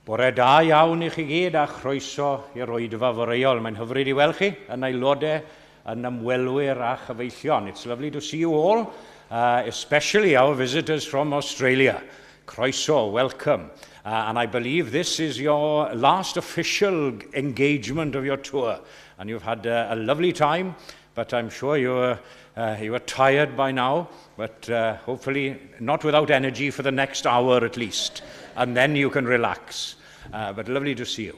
Bore da iawn i chi gyd a chroeso i'r oedfa foreol. Mae'n hyfryd i weld chi yn aelodau, yn ymwelwyr a chyfeillion. It's lovely to see you all, especially our visitors from Australia. Croeso, welcome. And I believe this is your last official engagement of your tour. And you've had a lovely time, but I'm sure you are tired by now, but hopefully not without energy for the next hour at least. And then you can relax. But lovely to see you.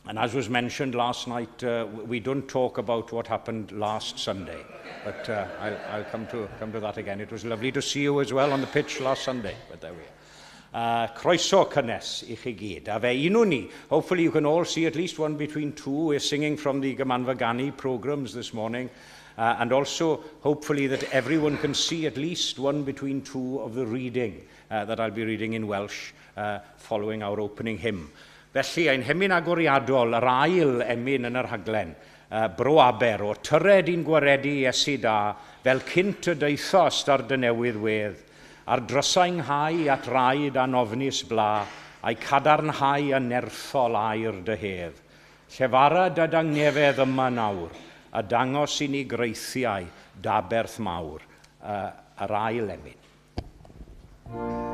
And as was mentioned last night, we don't talk about what happened last Sunday, but I'll come to that again. It was lovely to see you as well on the pitch last Sunday, but there we are. Croeso cynnes i chi gyd. A fe unwn ni, hopefully you can all see at least one between two. We're singing from the Gymanfa Ganu programs this morning. And also, hopefully, that everyone can see at least one between two of the reading that I'll be reading in Welsh following our opening hymn. Felly, ein hemyn agoriadol, yr ail emyn yn yr rhaglen, Bro Aber, o tyred i'n gwaredu Iesu da, fel cynt y daethost ar dy newydd wedd, a'r drysau ynghau at raid anofnus bla, a'i cadarnhau yn nerthol air dy hedd. Llefara dy dangnefedd yma nawr, a dangos i ni greithiau d'aberth mawr, yr ail emyn. Well,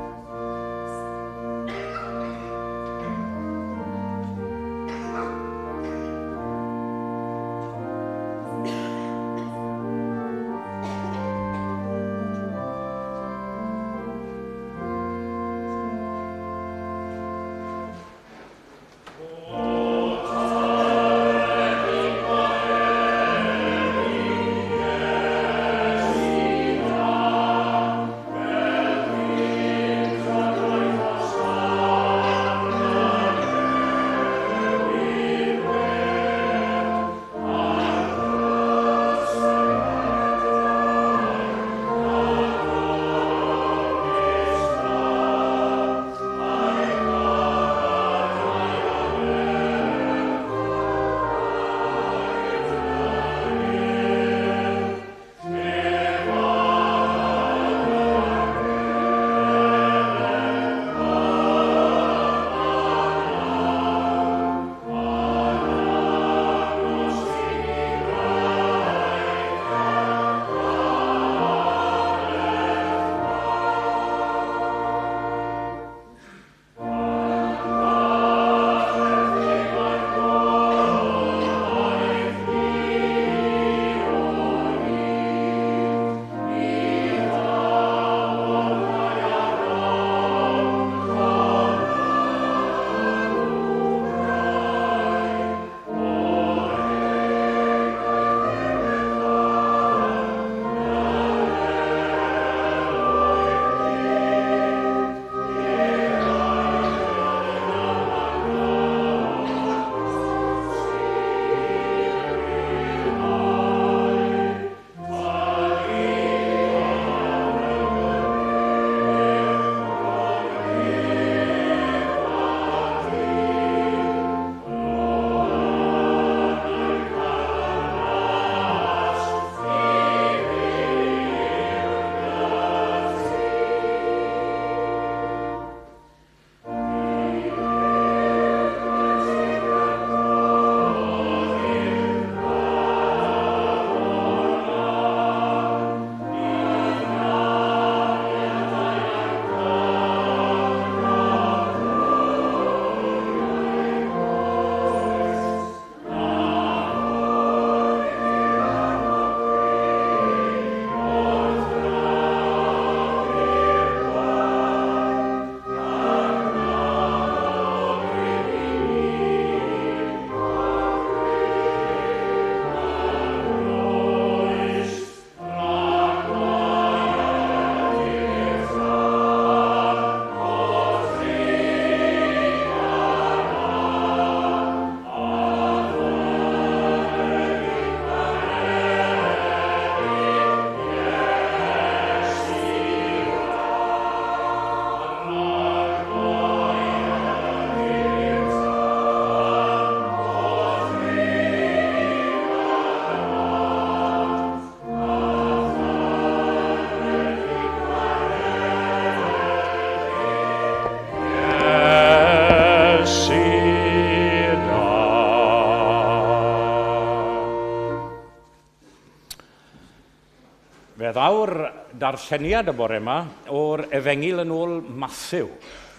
Ddaw'r darlleniad y bore yma o'r Efengyl yn ôl Matthew,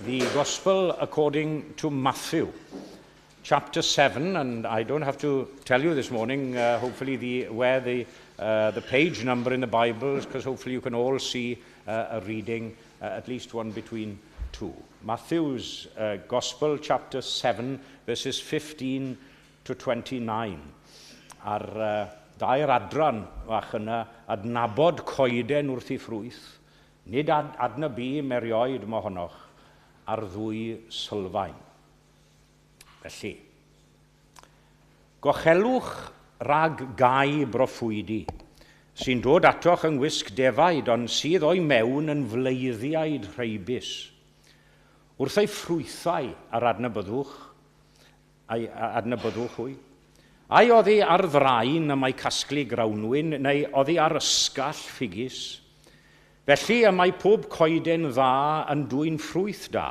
the Gospel according to Matthew, chapter 7, and I don't have to tell you this morning, hopefully, where the page number in the Bible is, because hopefully you can all see a reading, at least one between two. Matthew's Gospel, chapter 7, verses 15 to 29. Ar dair adran fach yna, adnabod coeden wrth ei ffrwyth, nid adnabûm erioed mohonoch, ar ddwy sylfaen. Felly, gochelwch rhag gau broffwydi, sy'n dod atoch yng ngwisg defaid, ond sydd o'i mewn yn fleiddiaid rheibus. Wrth ei ffrwythau ar adnabyddwch, a'i adnabyddwch hwy. Ai oddi ar ddraen y mae casglu grawnwin, neu oddi ar ysgall ffigys? Felly y mae pob coeden dda yn dwyn ffrwyth da,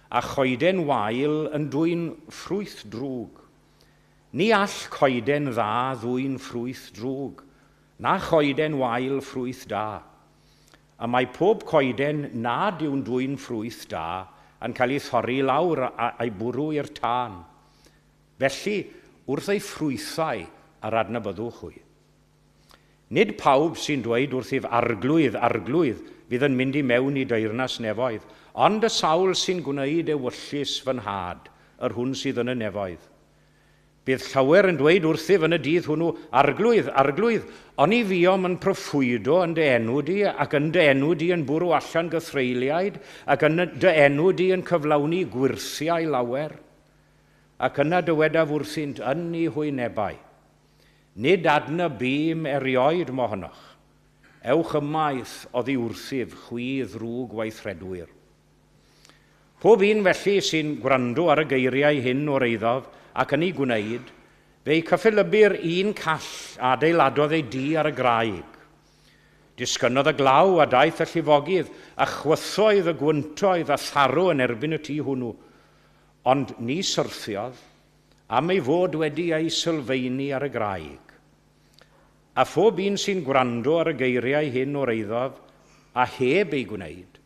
a choeden wael yn dwyn ffrwyth drwg. Ni all coeden dda ddwyn ffrwyth drwg, na choeden wael ffrwyth da. Y mae pob coeden nad yw'n dwyn ffrwyth da yn cael ei thorri lawr a'i bwrw i'r tân. Felly, wrth ei ffrwythau yr adnabyddwch hwy. Nid pawb sy'n dweud wrthyf arglwydd, arglwydd, fydd yn mynd i mewn i deyrnas nefoedd, ond y sawl sy'n gwneud ewyllys fy nhad, yr hwn sydd yn y nefoedd. Bydd llawer yn dweud wrthyf yn y dydd hwnnw, arglwydd, arglwydd, oni fuom yn proffwydo yn dy enw di, ac yn dy enw di yn bwrw allan gythreuliaid, ac yn dy enw di yn cyflawni gwyrthiau lawer. Ac yna dywedaf wrthynt yn eu hwynebau, nid adnabûm erioed mohonoch, ewch ymaith oddi wrthyf chwi ddrwg weithredwyr. Pob un felly sy'n gwrando ar y geiriau hyn o'r eiddof ac yn ei gwneud, fe'i cyffelybu'r un call a adeiladodd ei dŷ ar y graig. Disgynnodd y glaw a daeth y llifogydd, a chwythoedd y gwyntoedd a tharw yn erbyn y tŷ hwnnw. Ond ni syrthiodd, am ei fod wedi ei sylfaenu ar y graig. A phob un sy'n gwrando ar y geiriau hyn o'r eiddof, a heb ei gwneud,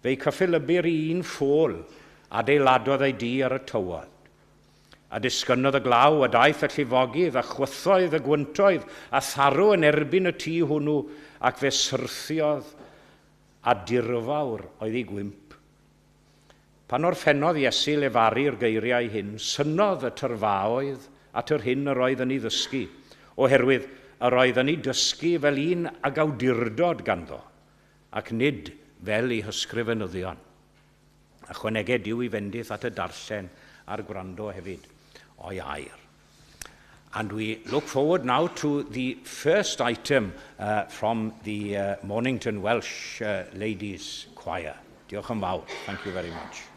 fe'i cyffelybu'r i un ffôl adeiladodd ei dŷ ar y tywod. A disgynnodd y glaw, a daeth y llifogydd, a chwythoedd y gwyntoedd, a tharw yn erbyn y tŷ hwnnw, ac fe syrthiodd, a dirfawr oedd ei gwymp. Pan orffennodd Iesu lefaru'r geiriau hyn, synnodd y tyrfaoedd at yr hyn yr oedd yn ei ddysgu, oherwydd yr oedd yn ei dysgu fel un ag awdurdod ganddo, ac nid fel ei hysgrifenyddion. Ychwaneged Duw ei fendith at y darllen a'r gwrando hefyd o'i air. And we look forward now to the first item from the Mornington Welsh Ladies Choir. Diolch yn fawr. Thank you very much.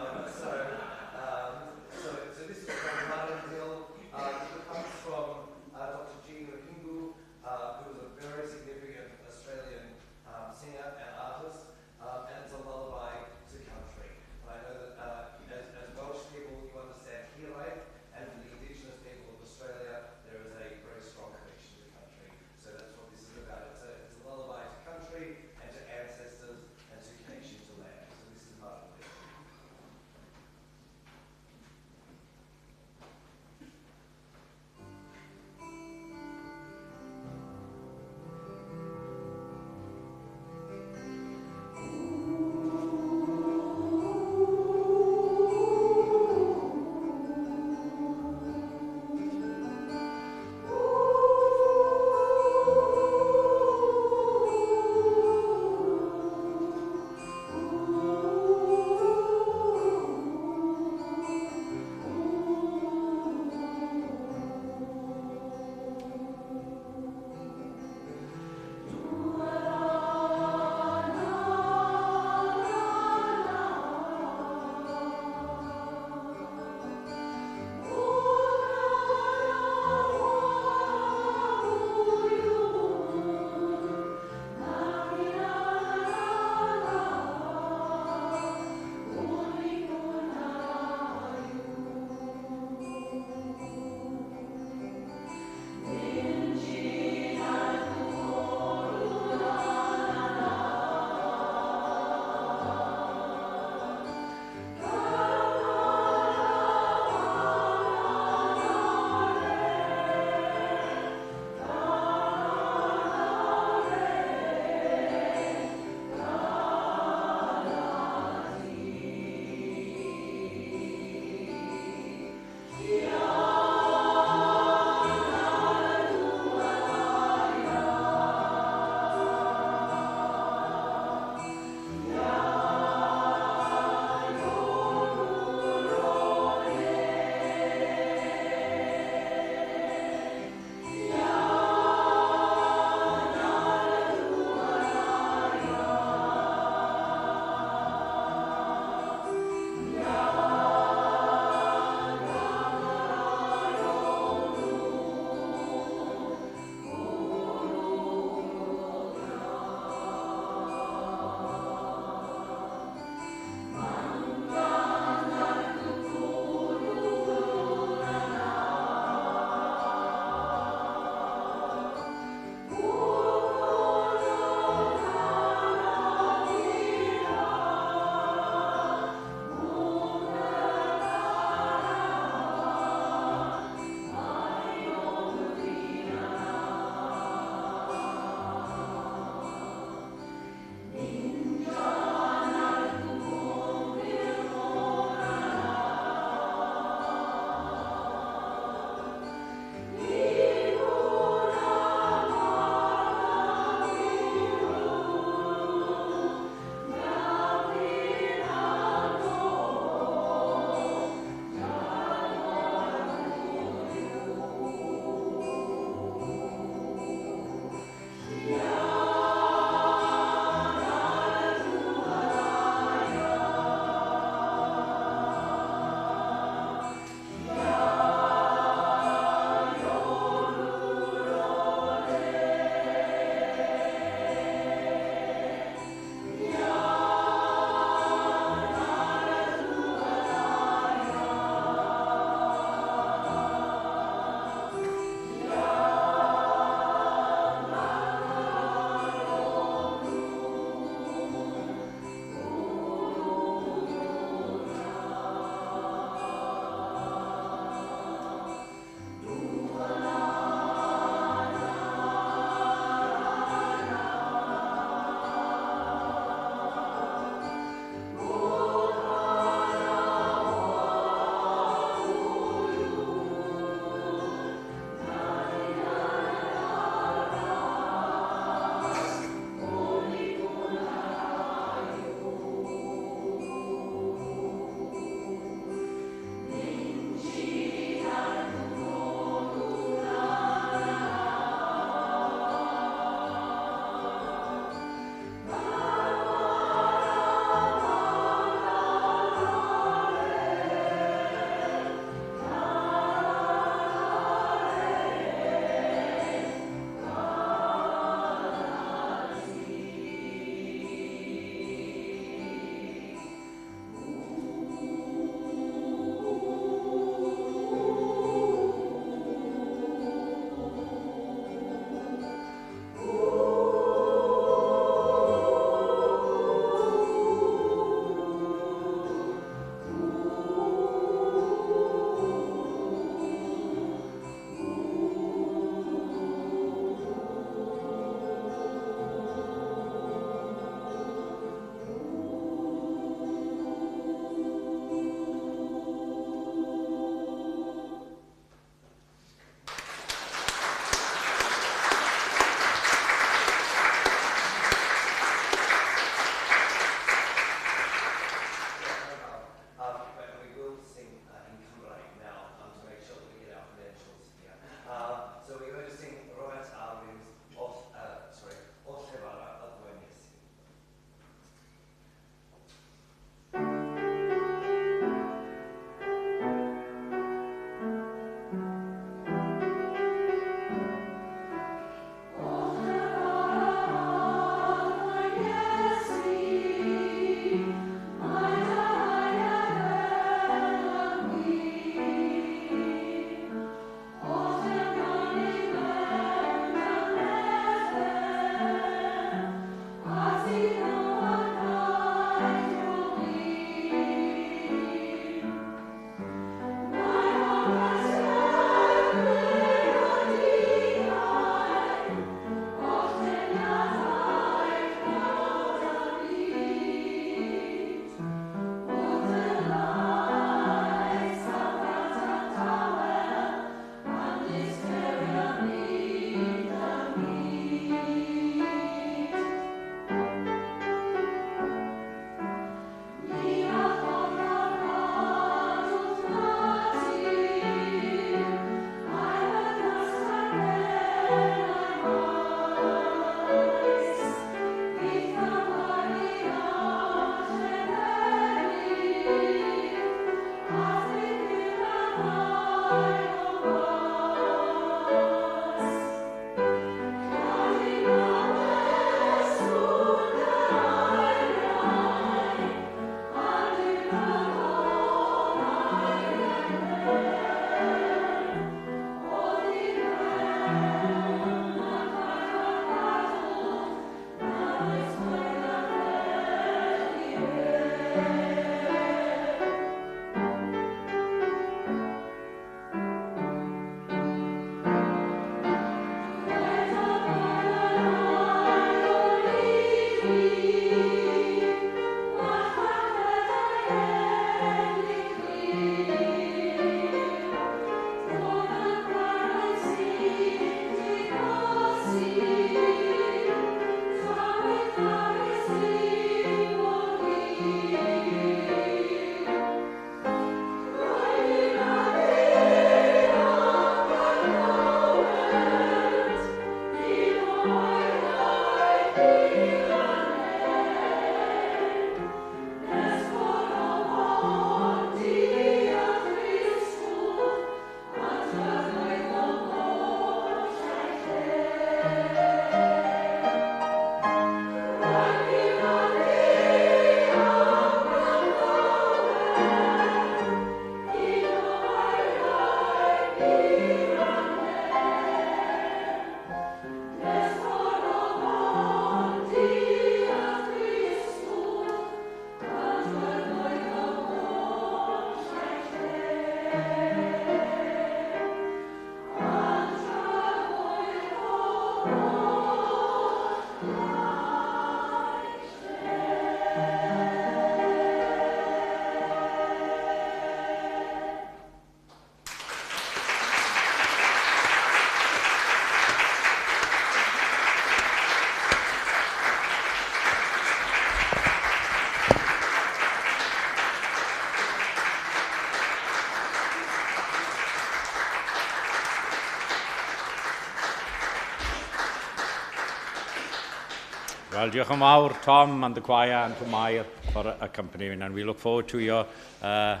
Wel, diolch yn fawr, Tom and the choir and to Mair for accompanying, and we look forward to your to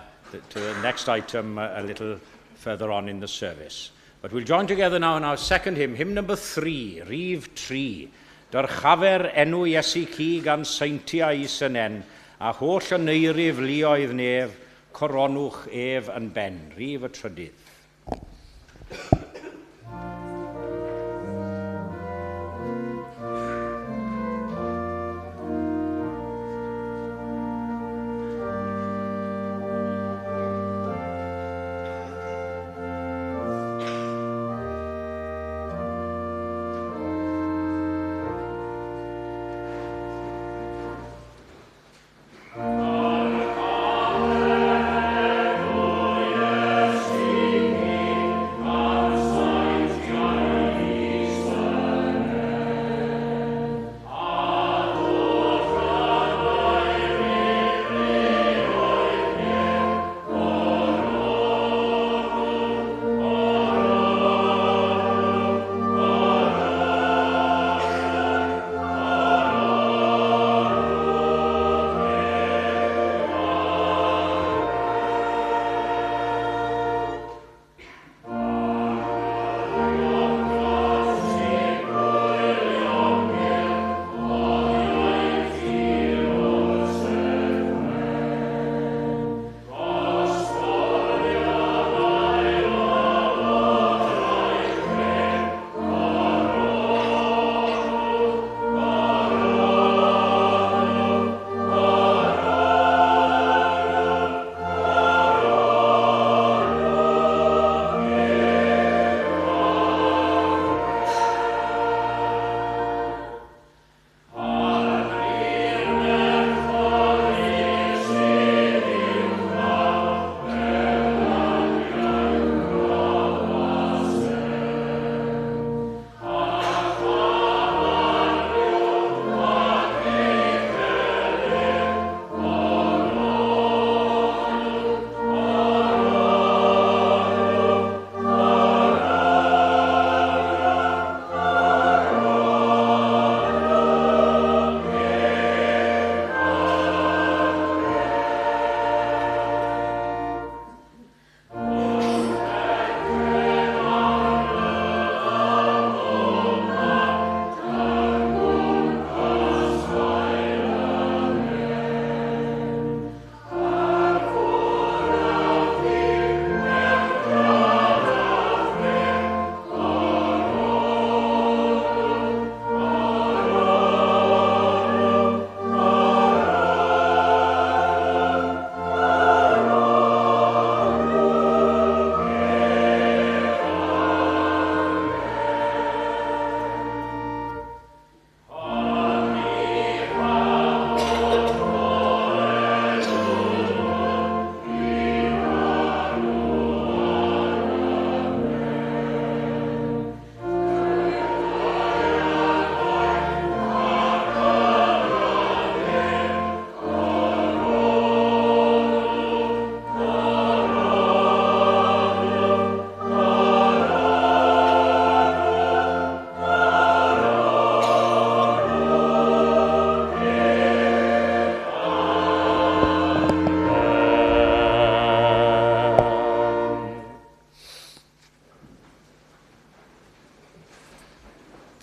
the next item a little further on in the service. But we'll join together now in our second hymn, hymn number 3, Rhif 3. Dyrchafer enw Iesu ci gan seintiau is yn en, a holl aneirif luoedd nef, coronwch ef yn ben. Rhif y trydydd.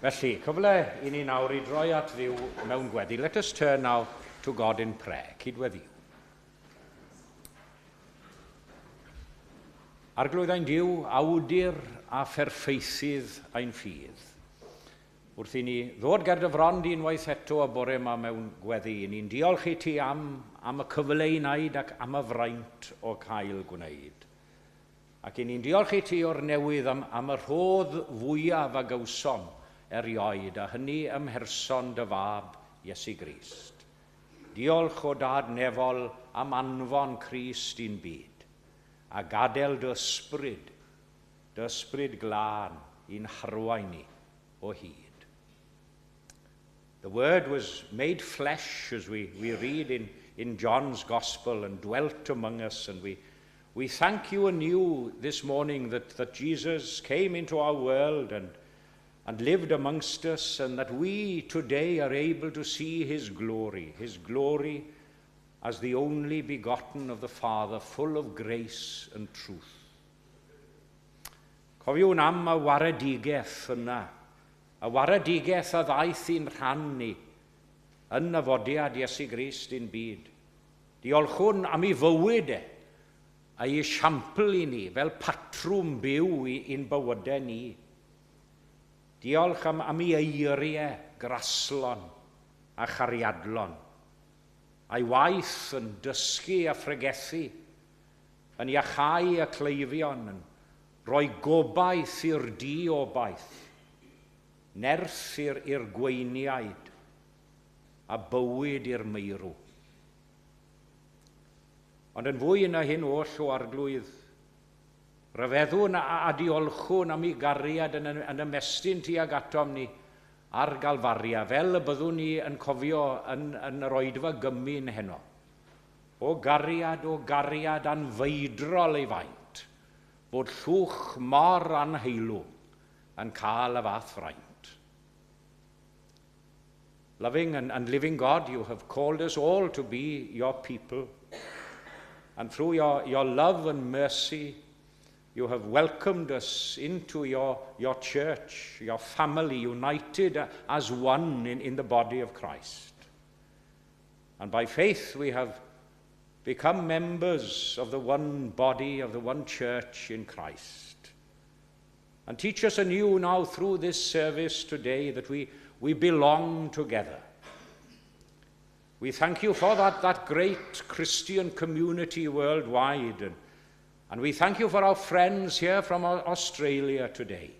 Felly, cyfle i ni nawr i droi at Dduw mewn gweddi. Let us turn now to God in prayer. Cydweddiw. Arglwydd ein Duw, awdur a pherffeithydd ein ffydd. Wrth i ni ddod ger dy fron di unwaith eto y bore yma mewn gweddi, i ni'n diolch i ti am y cyfle i wneud ac am y fraint o cael gwneud. Ac i ni'n diolch i ti o'r newydd am y rhodd fwyaf a gawsom erioed, a hynny ym mherson dy fab Iesu Grist. Diolch o Dad nefol am anfon Crist i'n byd, a gadael dy ysbryd glân i'n harwain ni o hyd. The Word was made flesh, as we read in John's Gospel, and dwelt among us, and we thank you anew this morning that Jesus came into our world and and lived amongst us, and that we today are able to see his glory as the only begotten of the Father, full of grace and truth. Cofiwn am y waredigaeth yna, y waredigaeth a ddaeth i'n rhan ni yn nyfodiad Iesu Grist i'n byd. Diolchwn am ei fywyd e, a'i esiampl i ni fel patrwm byw i'n bywydau ni. Diolch am ei eiriau graslon a chariadlon, a'i waith yn dysgu a phregethu, yn iachau y cleifion, yn rhoi gobaith i'r di-obaith, nerth i'r gweiniaid a bywyd i'r meirw. Ond yn fwy na hyn oll, o Arglwydd, rhyfeddwn a diolchwn am ei gariad yn ymestyn tuag atom ni ar Galfaria, fel y byddwn ni yn cofio yn yr oedfa gymun heno. O gariad anfeidrol ei faint, fod llwch mor anheilwng yn cael y fath fraint. Loving and living God, you have called us all to be your people. And through your love and mercy, you have welcomed us into your church, your family, united as one in the body of Christ. And by faith we have become members of the one body, of the one church in Christ. And teach us anew now through this service today that we belong together. We thank you for that great Christian community worldwide. And we thank you for our friends here from Australia today.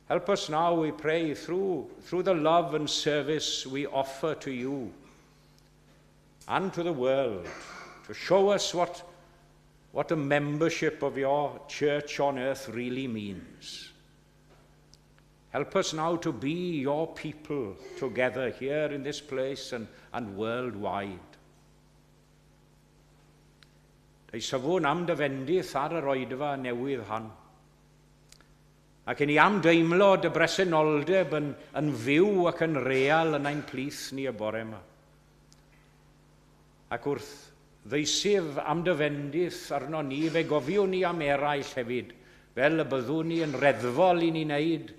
Help us now, we pray, through the love and service we offer to you and to the world, to show us what a membership of your church on earth really means. Help us now to be your people together here in this place and worldwide. Deisyfwn am dy fendith ar yr oedfa newydd hon. Ac i ni am deimlo dy bresenoldeb yn fyw ac yn real yn ein plith ni y bore yma. Ac wrth ddeisyf am dy fendith arno ni, fe gofiwn ni am eraill hefyd, fel y byddwn ni yn reddfol i ni wneud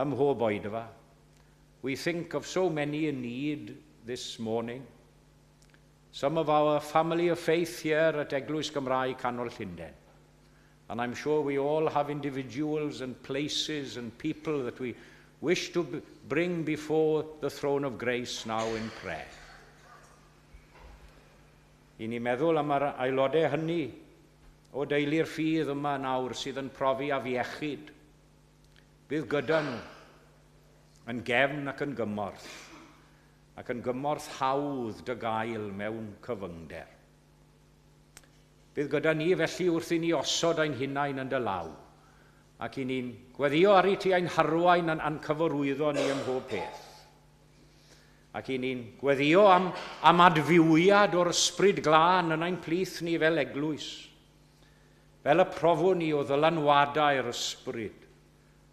ym mhob oedfa. We think of so many in need this morning. Some of our family of faith here at Eglwys Gymraeg Canol Llundain. And I'm sure we all have individuals and places and people that we wish to bring before the throne of grace now in prayer. I ni meddwl am yr aelodau hynny o deulu'r ffydd yma nawr sydd yn profi afiechyd. Bydd gyda nhw yn gefn ac yn gymorth, ac yn gymorth hawdd dy gael mewn cyfyngder. Bydd gyda ni felly wrth i ni osod ein hunain yn dy law, ac i ni'n gweddio ar i ti ein harwain a'n cyfarwyddo ni ym mhob peth. Ac i ni'n gweddio am adfywiad o'r Ysbryd Glân yn ein plith ni fel eglwys, fel y profwn ni o ddylanwadau'r Ysbryd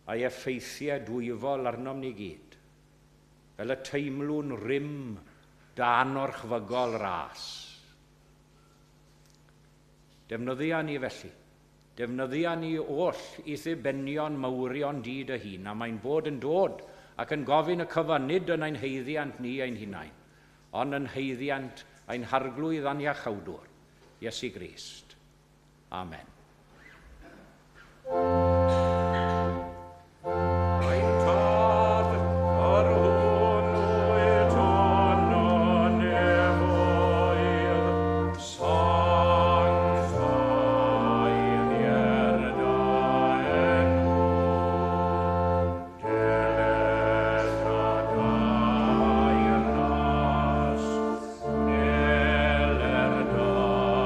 a'i effeithiau dwyfol arnom ni gyd, fel y teimlwn rym dy anorchfygol ras. Defnyddia ni felly. Defnyddia ni oll i ddibenion mawrion di dy hun, a mae'n bod yn dod ac yn gofyn y cyfan nid yn ein haeddiant ni ein hunain, ond yn haeddiant ein Harglwydd a'n Iachawdwr, Iesu Grist. Amen. Ein Tad, yr hwn wyt yn y nefoedd, sancteiddier dy enw, deled dy deyrnas, wneler dy ewyllys.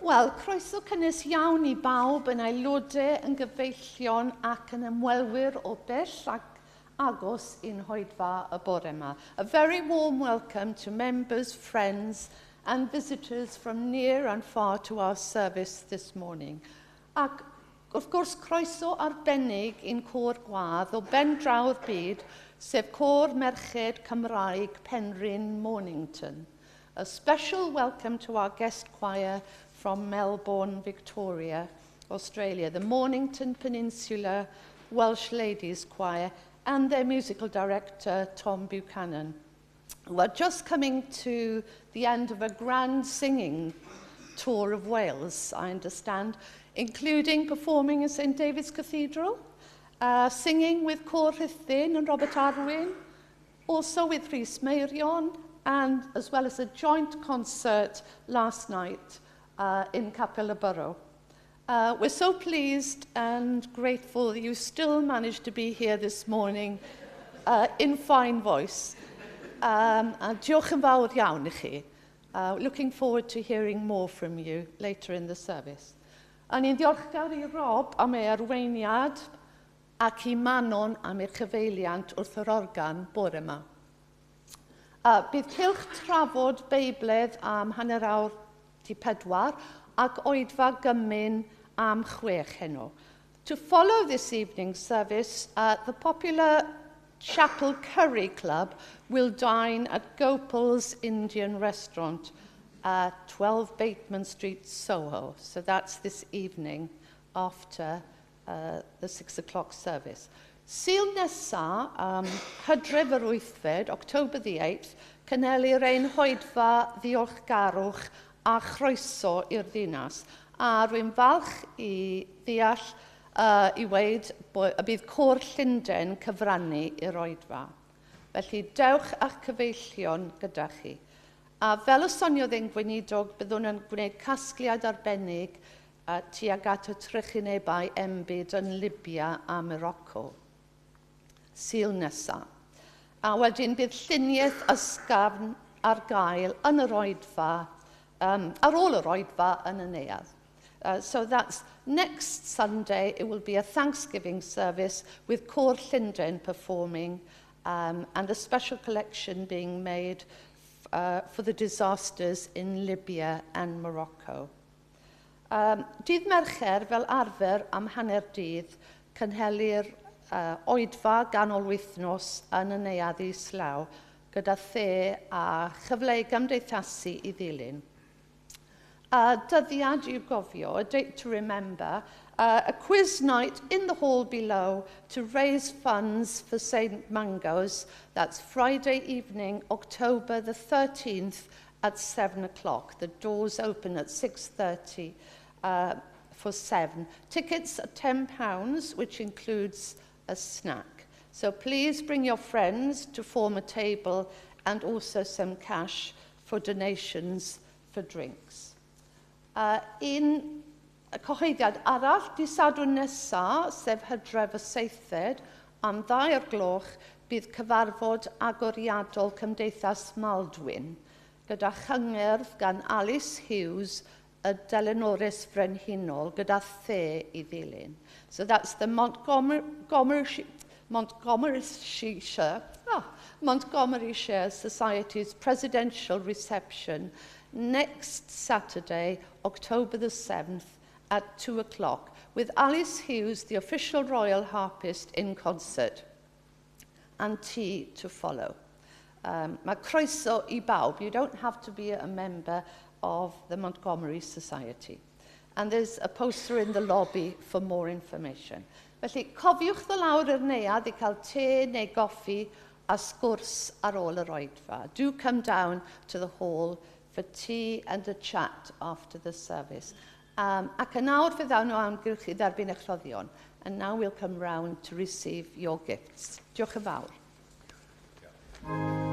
Wel, croeso cynnes iawn i bawb yn aelodau, yn gyfeillion ac yn ymwelwyr o bell ac agos i'n hoedfa y bore yma. A very warm welcome to members, friends and visitors from near and far to our service this morning. Ac wrth gwrs croeso arbennig i'n côr gwadd o ben draw'r byd, sef Côr Merched Cymraeg Penrhyn Mornington. A special welcome to our guest choir from Melbourne, Victoria, Australia, the Mornington Peninsula Welsh Ladies Choir and their musical director, Tom Buchanan. We're just coming to the end of a grand singing tour of Wales, I understand, including performing in St David's Cathedral, singing with Côr Rhuthun and Robert Arwyn, also with Rhys Meirion, and as well as a joint concert last night in Capel y Borough. We're so pleased and grateful that you still managed to be here this morning in fine voice. A diolch yn fawr iawn i chi. Looking forward to hearing more from you later in the service. A ni'n ddiolchgar i Rob am ei arweiniad ac i Manon am ei chyfeiliant wrth yr organ bore yma. Bydd cylch trafod Beibledd am 3:30 ac oedfa gymun am 6 heno. To follow this evening's service, the popular Chapel Curry Club will dine at Gopal's Indian Restaurant at 12 Bateman Street, Soho. So that's this evening after the 6 o'clock service. Sul nesa, Hydref yr 8fed, October the 8th, cynhelir ein hoedfa ddiolchgarwch a chroeso i'r ddinas. A rwy'n falch i ddeall i weud y bydd Côr Llundain cyfrannu i'r oedfa. Felly dewch a'ch cyfeillion gyda chi. A fel y soniodd ein gweinidog, byddwn yn gwneud casgliad arbennig tuag at y trychinebau enbyd yn Libya a Morocco. Sul nesaf. A wedyn bydd lluniaeth ysgafn ar gael yn yr oedfa, ar ôl yr oedfa yn y neuadd. So that's next Sunday. It will be a Thanksgiving service with Côr Llundain performing and a special collection being made for the disasters in Libya and Morocco. Dydd Mercher, fel arfer am hanner dydd, cynhelir oedfa ganol wythnos yn y neuadd islaw gyda the a chyfle i gymdeithasu i ddilyn. Dyddiad i'w gofio, a date to remember, a quiz night in the hall below to raise funds for St Mungo's. That's Friday evening, October the 13th at 7 o'clock. The doors open at 6:30 for 7. Tickets are £10, which includes a snack. So please bring your friends to form a table and also some cash for donations for drinks. Un y cyhoeddiad arall, dydd Sadwrn nesaf, sef Hydref y 7fed, am 2 o'r gloch, bydd cyfarfod agoriadol Cymdeithas Maldwyn, gyda chyngerdd gan Alice Hughes, y Delynores Frenhinol, gyda the i ddilyn. So that's the Montgomeryshire Society's presidential reception next Saturday, October the 7th at 2 o'clock, with Alice Hughes, the official royal harpist, in concert, and tea to follow. Mae croeso i bawb. You don't have to be a member of the Montgomery Society. And there's a poster in the lobby for more information. Felly, cofiwch ddod lawr i'r neuadd i cael te neu goffi a sgwrs ar ôl yr oedfa. Do come down to the hall for tea and a chat after the service. Ac yn awr fe ddawn o amgylch i dderbyn eich rhoddion. And now we'll come round to receive your gifts. Diolch yn fawr. Yeah.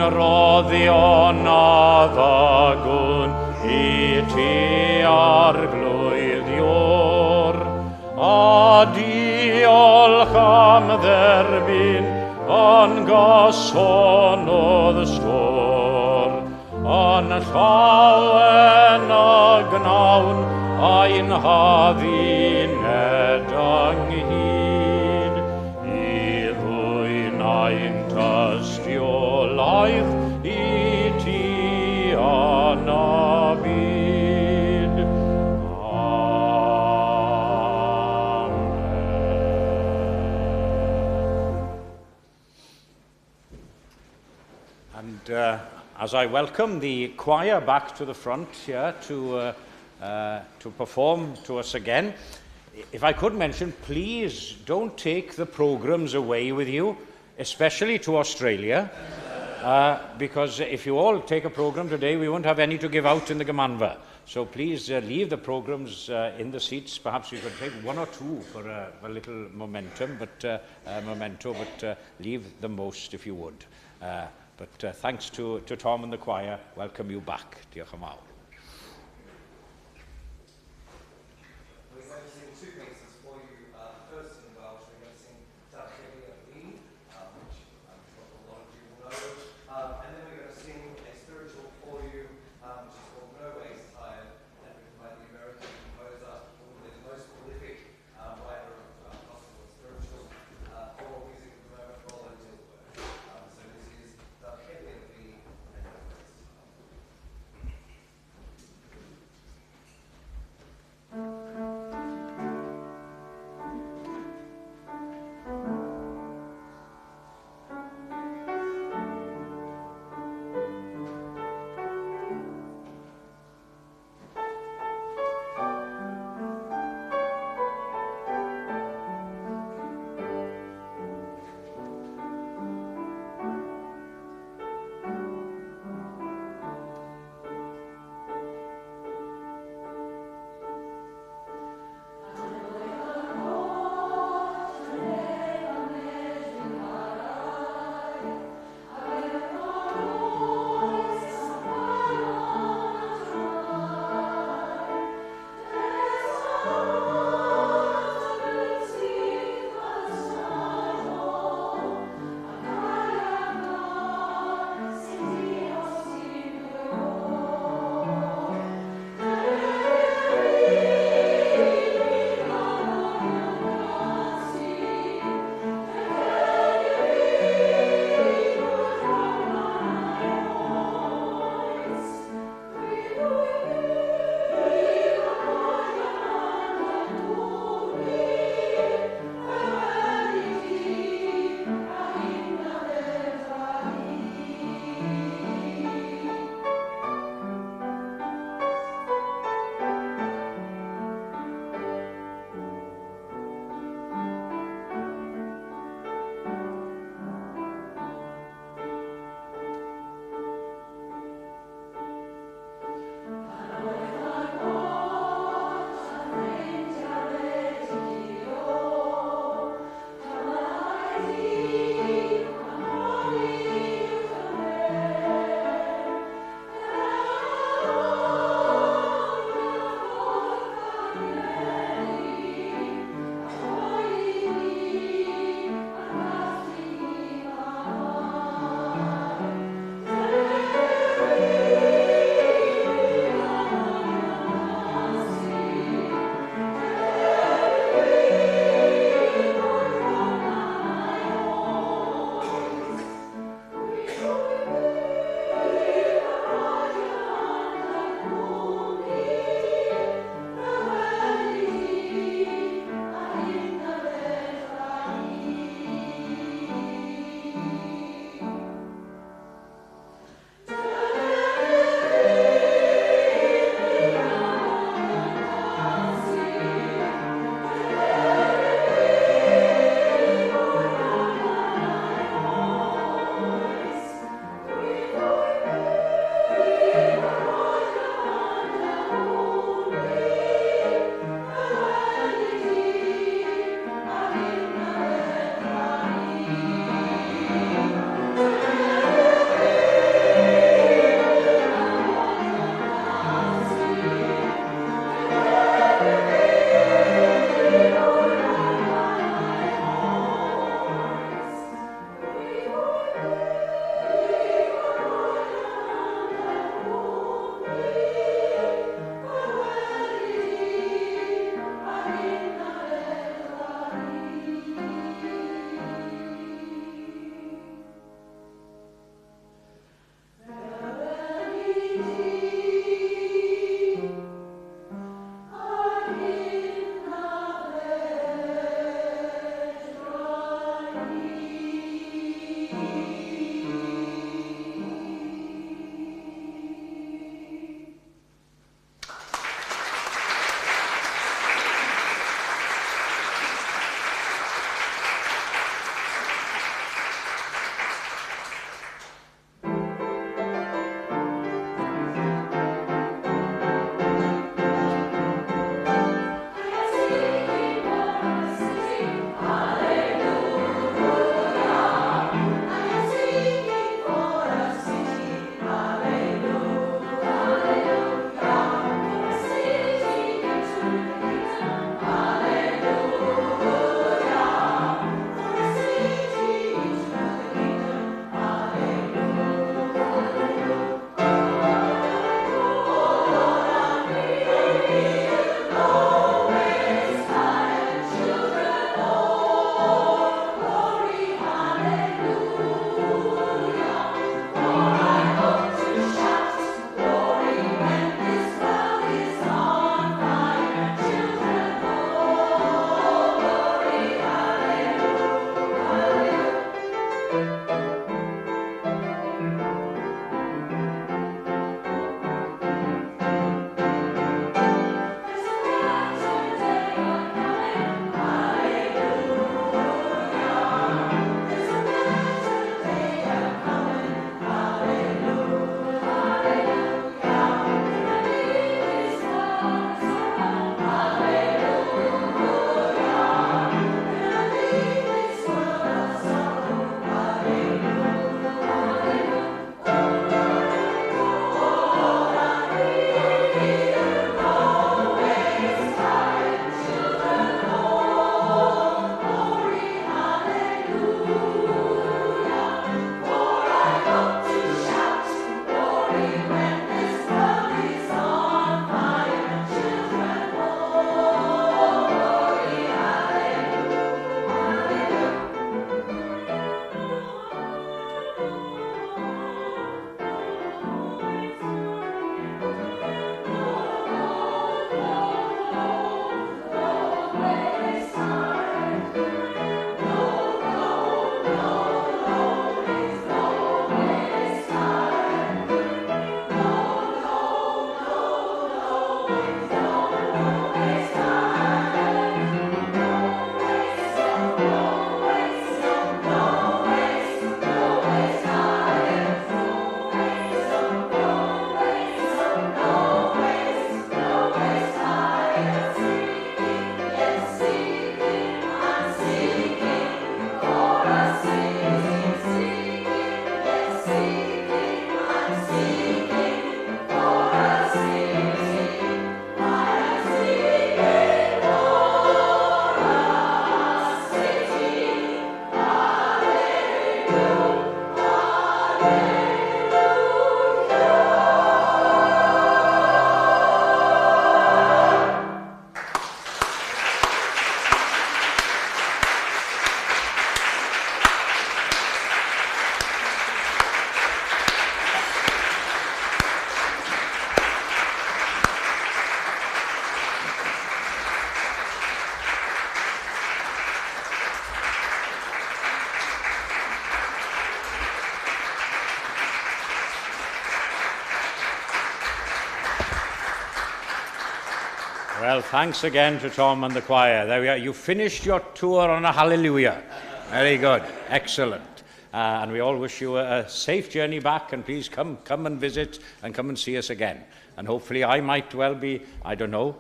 Ein roddion a ddygwn i ti Arglwydd Iôr, a diolch am dderbyn yn gyson o'dd stôr. Yn llawen y gnawn ein hadduned ynghyd, i ddwyn ein tystiolaeth i ti yn y byd. Amen. And as I welcome the choir back to the front here to perform to us again, if I could mention, please don't take the programs away with you, especially to Australia, because if you all take a program today, we won't have any to give out in the Gymanfa. So please leave the programs in the seats. Perhaps you could take one or two for a little momentum, but memento, but leave the most if you would. But thanks to Tom and the choir, welcome you back. Diolch yn fawr. We're going to sing two pieces for you. First in Welsh, we're going to sing Darchebu Ar Fi, which I'm sure a lot of you will know. And then we're going to sing a spiritual for you, which is called No Ways Tired, and written by the American composer, probably the most prolific writer of gospel and spiritual choral music at the moment, Rollo Dilworth. So this is Darchebu Ar Fi and No Ways Tired. Well, thanks again to Tom and the choir. There we are. You finished your tour on a hallelujah. Very good. Excellent. And we all wish you a safe journey back, and please come and visit and come and see us again. And hopefully I might well be, I don't know,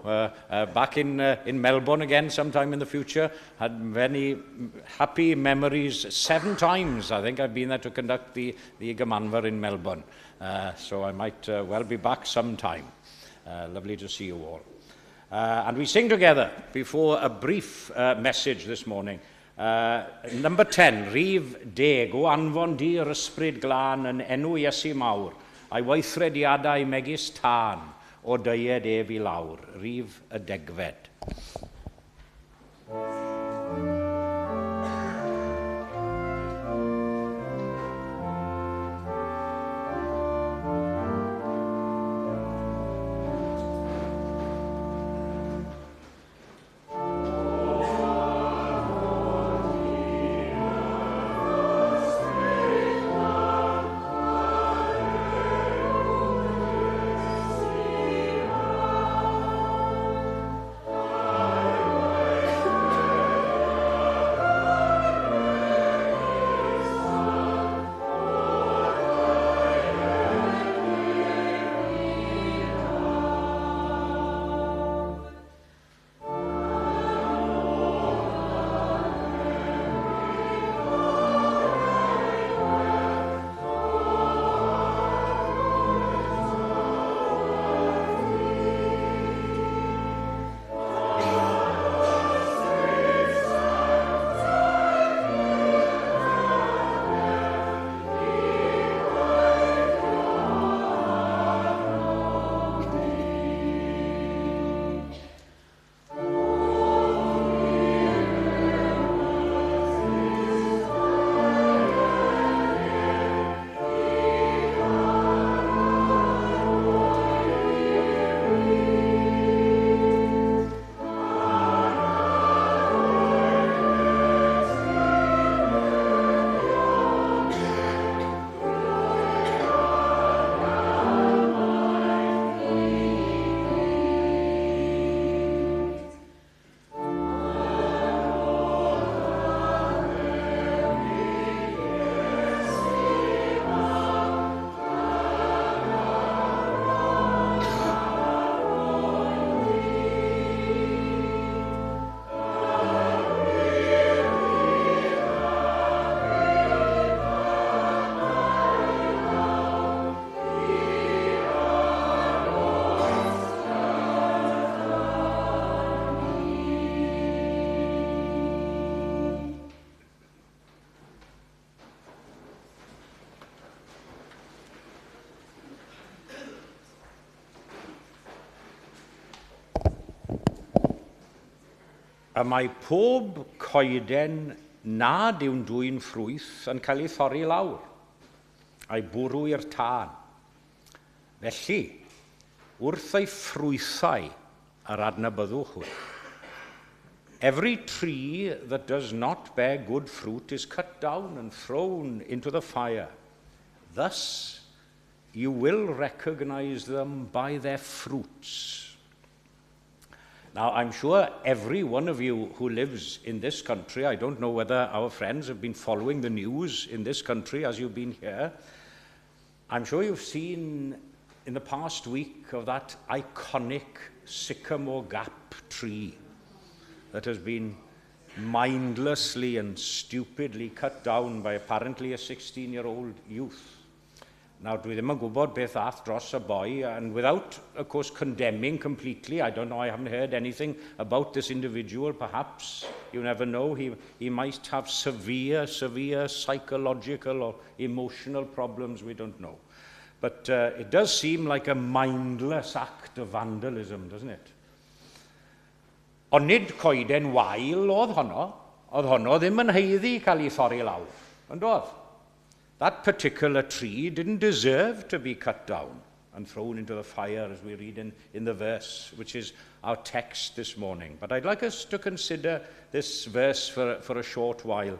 back in Melbourne again sometime in the future. Had many happy memories. 7 times, I think, I've been there to conduct the Gymanfa in Melbourne. So I might well be back sometime. Lovely to see you all. And we sing together before a brief message this morning. Number 10, rhif 10, o anfon di'r ysbryd glân yn enw Iesu mawr, a'i weithrediadau megis tân o deued ef i lawr, rhif y 10fed. Y mae pob coeden nad yw'n dwyn ffrwyth yn cael ei thorri lawr, a'i bwrw i'r tân. Felly, wrth ei ffrwythau yr adnabyddwch hwy. Every tree that does not bear good fruit is cut down and thrown into the fire. Thus, you will recognize them by their fruits. Now, I'm sure every one of you who lives in this country, I don't know whether our friends have been following the news in this country as you've been here, I'm sure you've seen in the past week of that iconic Sycamore Gap tree that has been mindlessly and stupidly cut down by apparently a 16-year-old youth. Now, dwi ddim yn gwybod beth ath dros y boi, and without, of course, condemning completely, I don't know, I haven't heard anything about this individual, perhaps, you never know, he might have severe, severe psychological or emotional problems, we don't know. But it does seem like a mindless act of vandalism, doesn't it? Ond nid coeden wael oedd honno ddim yn haeddu cael ei thorri lawr, yn doedd? That particular tree didn't deserve to be cut down and thrown into the fire, as we read in the verse, which is our text this morning. But I'd like us to consider this verse for a short while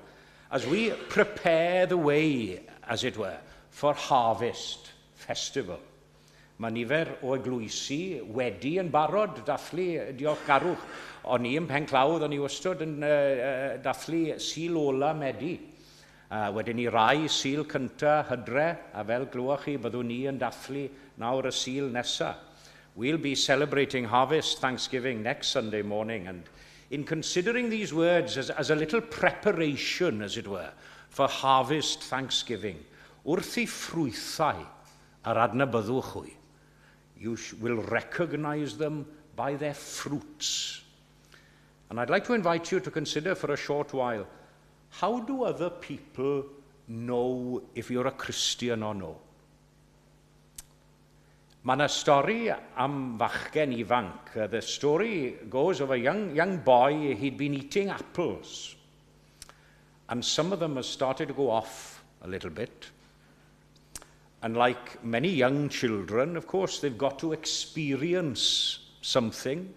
as we prepare the way, as it were, for Harvest Festival. Mae nifer o eglwysi wedi yn barod dathlu diolchgarwch. O'n i yn Penclawdd, o'n i wastod yn dathlu Sul ola Medi. Wedyn ni rai Sul cynta Hydre, a fel glywch chi, byddwn ni yn dathlu nawr y Sul nesa. We'll be celebrating Harvest Thanksgiving next Sunday morning, and in considering these words as a little preparation, as it were, for Harvest Thanksgiving, "Wrth eu ffrwythau yr adnabyddwch hwy." You will recognize them by their fruits. And I'd like to invite you to consider for a short while, how do other people know if you're a Christian or no? Mae yna stori am fachgen ifanc. The story goes of a young boy. He'd been eating apples. And some of them have started to go off a little bit. And like many young children, of course, they've got to experience something.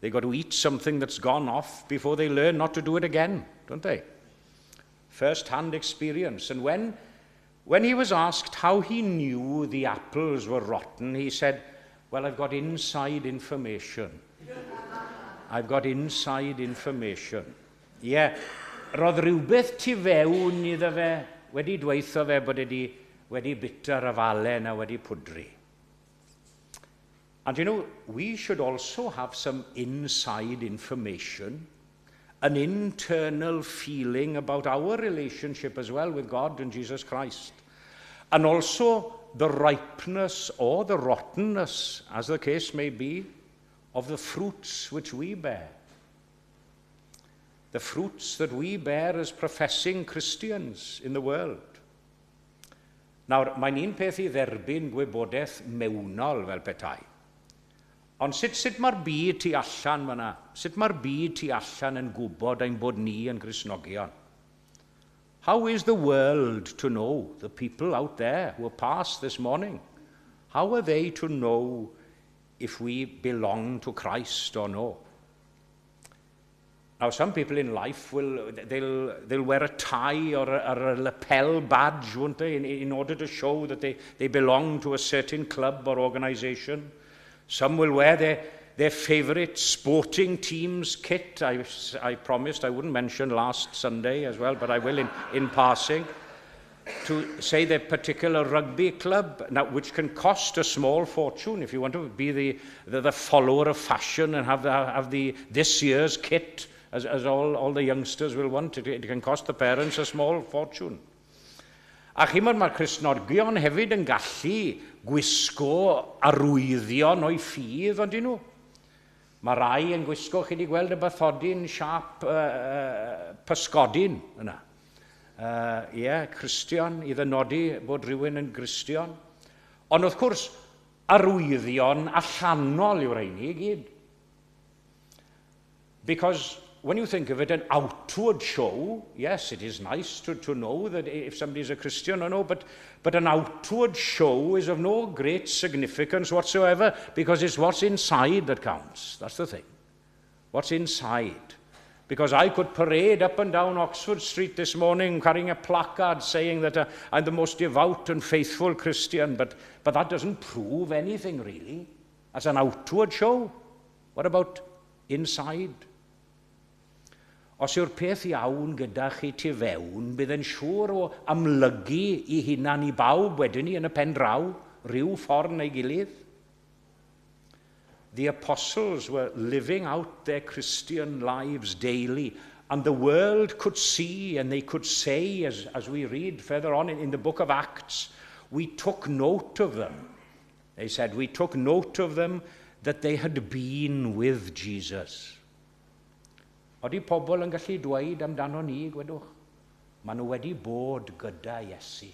They've got to eat something that's gone off before they learn not to do it again, don't they? First hand experience. And when he was asked how he knew the apples were rotten, he said, "Well, I've got inside information. I've got inside information." Ie, yeah, roedd rhywbeth tu fewn iddo fe wedi dweutho fe bod wedi, wedi bita'r afalau na wedi pwdru. And we should also have some inside information, an internal feeling about our relationship as well with God and Jesus Christ. And also the ripeness or the rottenness, as the case may be, of the fruits which we bear. The fruits that we bear as professing Christians in the world. Nawr, mae'n un peth i dderbyn gwybodaeth mewnol fel petai. Ond sut, sut mae'r byd tu allan fyna? Sut mae'r byd tu allan yn gwybod ein bod ni yn Gristnogion? How is the world to know, the people out there who have passed this morning? How are they to know if we belong to Christ or no? Now, some people in life will, they'll wear a tie or a lapel badge, won't they, in order to show that they belong to a certain club or organization. Some will wear their favourite sporting team's kit. I promised I wouldn't mention last Sunday as well, but I will in passing. To say their particular rugby club, now, which can cost a small fortune if you want to be the follower of fashion and have this year's kit, as all the youngsters will want. It can cost the parents a small fortune. A chi'mod, mae'r Cristnogion hefyd yn gallu gwisgo arwyddion o'i ffydd, on'd nhw? Mae rai yn gwisgo, chi wedi gweld y bathodyn siap pysgodyn yna. Ie, yeah, Cristion, i ddynodi bod rhywun yn Gristion. Ond wrth gwrs, arwyddion allanol yw'r rheini i gyd. Because when you think of it, an outward show, yes, it is nice to know that if somebody is a Christian or no, but an outward show is of no great significance whatsoever because it's what's inside that counts. That's the thing. What's inside. Because I could parade up and down Oxford Street this morning carrying a placard saying that I'm the most devout and faithful Christian, but that doesn't prove anything really. That's an outward show. What about inside? Os yw'r peth iawn gyda chi tu fewn, bydd yn siŵr o amlygu ei hunan i bawb wedyn ni yn y pen draw, rhyw ffordd neu gilydd. The apostles were living out their Christian lives daily, and the world could see and they could say, as we read further on in the book of Acts, "We took note of them." They said, "We took note of them that they had been with Jesus." Oeddi pobl yn gallu dweud amdano ni, gwedwch? Maen nhw wedi bod gyda Iesu.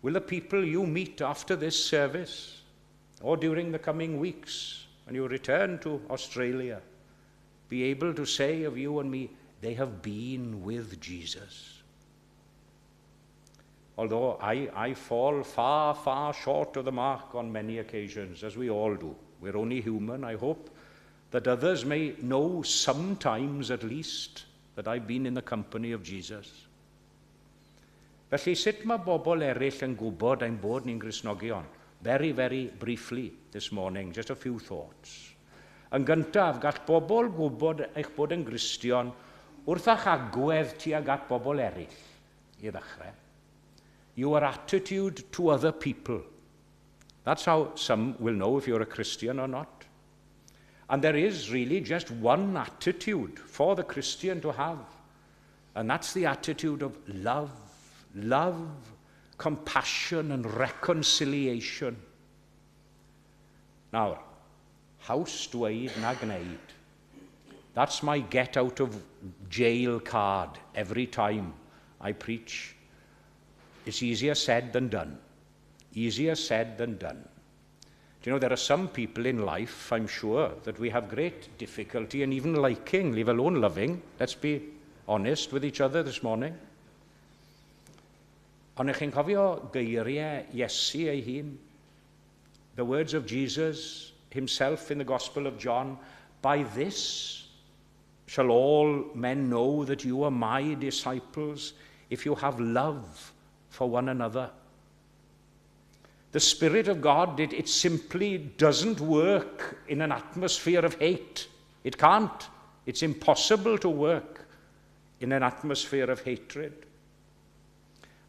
Will the people you meet after this service or during the coming weeks when you return to Australia be able to say of you and me, "They have been with Jesus"? Although I fall far, far short of the mark on many occasions, as we all do. We're only human. I hope that others may know sometimes at least that I've been in the company of Jesus. Felly, sut mae bobl eraill yn gwybod ein bod ni'n Gristnogion? Very, very briefly this morning, just a few thoughts. Yn gyntaf, gall bobl gwybod eich bod yn Gristion wrth eich agwedd tuag at bobl eraill, i ddechrau. Your attitude to other people. That's how some will know if you're a Christian or not. And there is really just one attitude for the Christian to have, and that's the attitude of love. Love, compassion and reconciliation. Nawr, haws dweud na gwneud. That's my get out of jail card every time I preach. It's easier said than done. Easier said than done. Do you know, there are some people in life, I'm sure, that we have great difficulty in even liking, leave alone loving. Let's be honest with each other this morning. Ond ych chi'n cofio geiriau Iesu ei hun? The words of Jesus himself in the Gospel of John: "By this shall all men know that you are my disciples, if you have love for one another." The Spirit of God, it simply doesn't work in an atmosphere of hate. It can't. It's impossible to work in an atmosphere of hatred.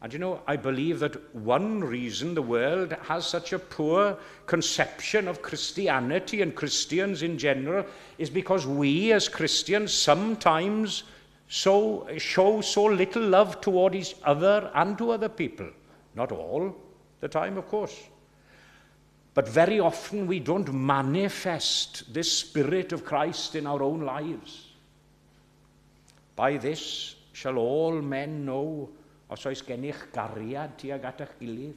And I believe that one reason the world has such a poor conception of Christianity and Christians in general is because we as Christians sometimes show so little love toward each other and to other people. Not all the time, of course. But very often we don't manifest this Spirit of Christ in our own lives. "By this shall all men know" os oes gennych gariad tuag at eich gilydd.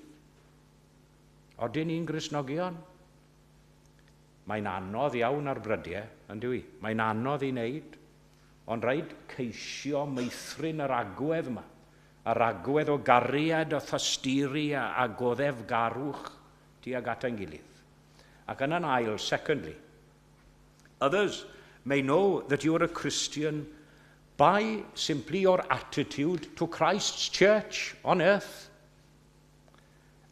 Odyn ni'n Gristnogion? Mae'n anodd iawn ar brydiau, yn dyw? Mae'n anodd i wneud. Ond rhaid ceisio meithrin yr agwedd yma. Yr agwedd o gariad, o thosturi a goddefgarwch tuag at ein gilydd. Ac yn ail, secondly, others may know that you are a Christian by simply your attitude to Christ's church on earth.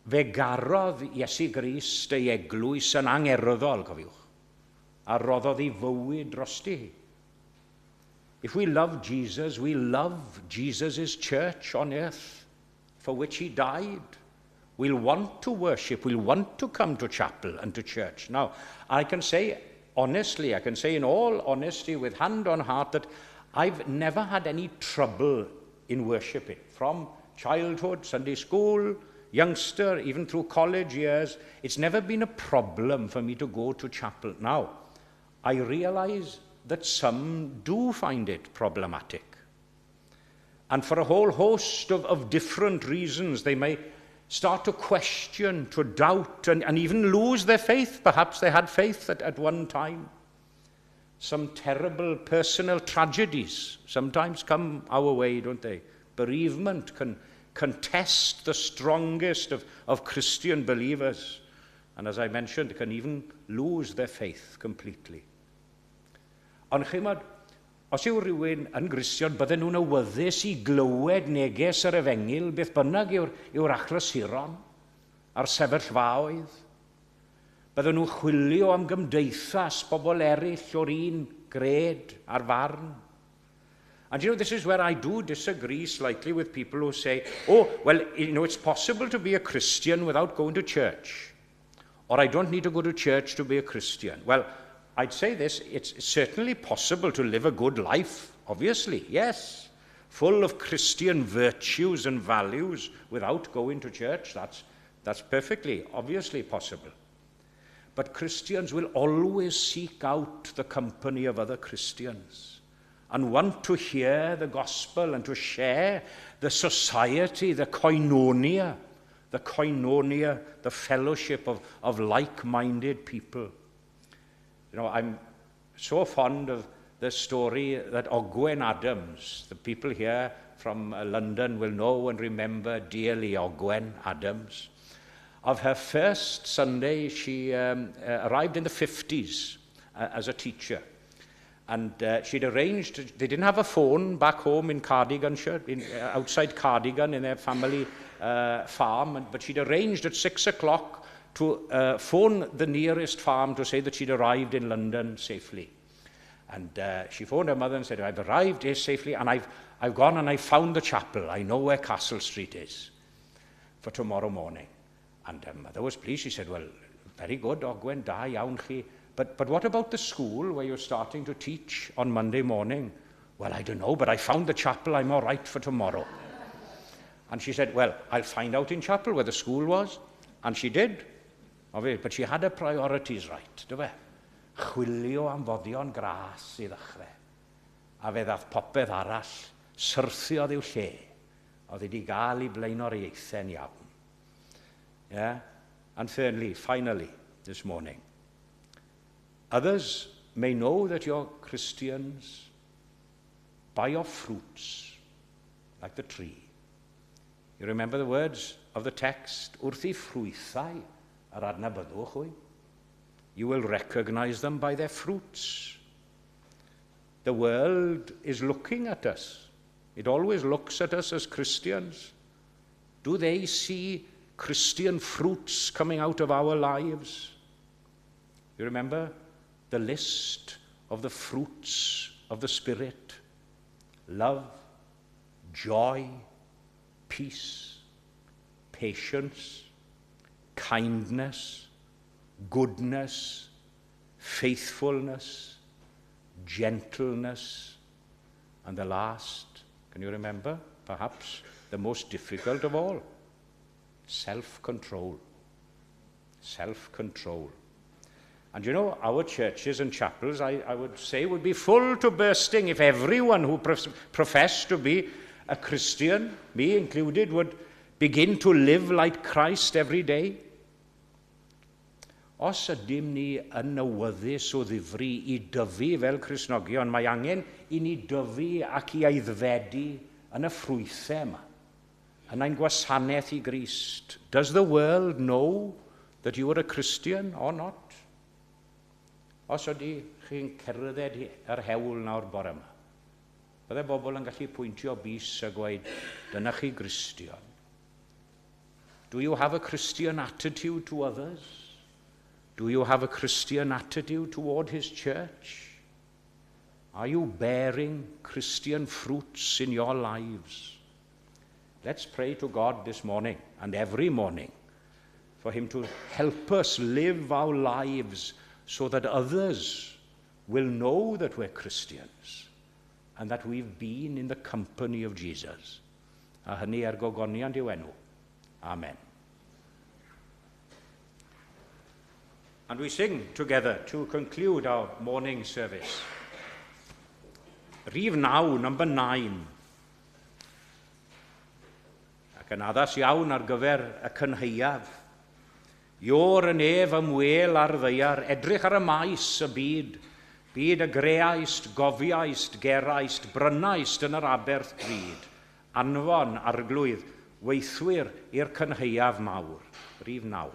Fe garodd Iesu Grist ei eglwys yn angerddol, cofiwch, a roddodd ei fywyd drosti. If we love Jesus, we love Jesus' church on earth, for which he died. We'll want to worship, we'll want to come to chapel and to church. Now, I can say honestly, I can say in all honesty, with hand on heart, that I've never had any trouble in worshipping. From childhood, Sunday school, youngster, even through college years, it's never been a problem for me to go to chapel. Now, I realize that some do find it problematic. And for a whole host of different reasons, they may start to question, to doubt, and even lose their faith. Perhaps they had faith at one time. Some terrible personal tragedies sometimes come our way, don't they? Bereavement can test the strongest of Christian believers. And as I mentioned, can even lose their faith completely. Ond chi'mod, os yw rhywun yn Gristion, bydden nhw'n awyddus i glywed neges yr efengyl, beth bynnag yw'r achlysuron a'r sefyllfaoedd. Bydden nhw'n chwilio am gymdeithas bobl eraill o'r un gred a'r farn. And this is where I do disagree slightly with people who say, "Oh, well, it's possible to be a Christian without going to church. Or I don't need to go to church to be a Christian." Well, I'd say this: it's certainly possible to live a good life, obviously, yes, full of Christian virtues and values without going to church. That's perfectly, obviously possible. But Christians will always seek out the company of other Christians and want to hear the gospel and to share the society, the koinonia, the fellowship of like-minded people. I'm so fond of the story that Ogwen Adams, the people here from London will know and remember dearly Ogwen Adams. Of her first Sunday, she arrived in the 50s as a teacher. And she'd arranged, they didn't have a phone back home in Cardiganshire, outside Cardigan in their family farm, but she'd arranged at 6 o'clock to to phone the nearest farm to say that she'd arrived in London safely. And she phoned her mother and said, I've arrived here safely and I've gone and I've found the chapel. I know where Castle Street is for tomorrow morning. And her mother was pleased. She said, well, very good, Ogwen, da iawn chi. But what about the school where you're starting to teach on Monday morning? Well, I don't know, but I found the chapel. I'm all right for tomorrow. And she said, well, I'll find out in chapel where the school was. And she did. But she had her priorities right, do fe? Chwilio am foddion gras i ddechrau. A fe ddath popeth arall, syrthiodd i'w lle. Oedd wedi gael ei blaenoriaethau'n iawn. Yeah? And thirdly, finally, this morning, others may know that you're Christians by your fruits, like the tree. You remember the words of the text, wrth eu ffrwythau yr adnabyddwch hwy. You will recognize them by their fruits. The world is looking at us. It always looks at us as Christians. Do they see Christian fruits coming out of our lives? You remember the list of the fruits of the Spirit? Love, joy, peace, patience, kindness, goodness, faithfulness, gentleness, and the last, can you remember? Perhaps the most difficult of all, self-control. Self-control. And you know, our churches and chapels, I would say, would be full to bursting if everyone who professed to be a Christian, me included, would begin to live like Christ every day. Os ydym ni yn awyddus o ddifri i dyfu fel Cristnogion, mae angen i ni dyfu ac i aeddfedu yn y ffrwythau yma, yn ein gwasanaeth i Grist. Does the world know that you are a Christian or not? Os ydy chi'n cerdded yr hewl nawr bore yma, bydde bobl yn gallu pwyntio bys a gweud, dyna chi Gristion. Do you have a Christian attitude to others? Do you have a Christian attitude toward his church? Are you bearing Christian fruits in your lives? Let's pray to God this morning and every morning for him to help us live our lives so that others will know that we're Christians and that we've been in the company of Jesus. A hynny er gogoniant i'w enw. Amen. And we sing together to conclude our morning service. Rhif 9, number 9. Ac yn addas iawn ar gyfer y cynhaeaf. Iôr y nef ymwel ar ddaear, edrych ar y maes y byd, byd y greaist, gofiaist, geraist, brynaist yn yr aberth drud, anfon arglwydd, weithwyr i'r cynhaeaf mawr. Rhif 9.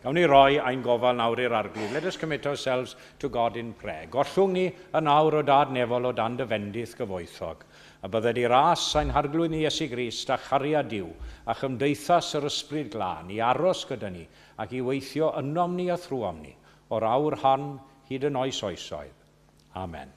Gawn ni roi ein gofal nawr i'r Arglwydd. Let us commit ourselves to God in prayer. Gollwng ni yn awr, O Dad nefol, o dan dy fendith gyfoethog. A bydded i ras ein Harglwydd ni Iesu Grist a chariad Duw a chymdeithas yr Ysbryd Glân i aros gyda ni ac i weithio ynom ni a thrwom ni o'r awr hon hyd yn oes oesoedd. Amen.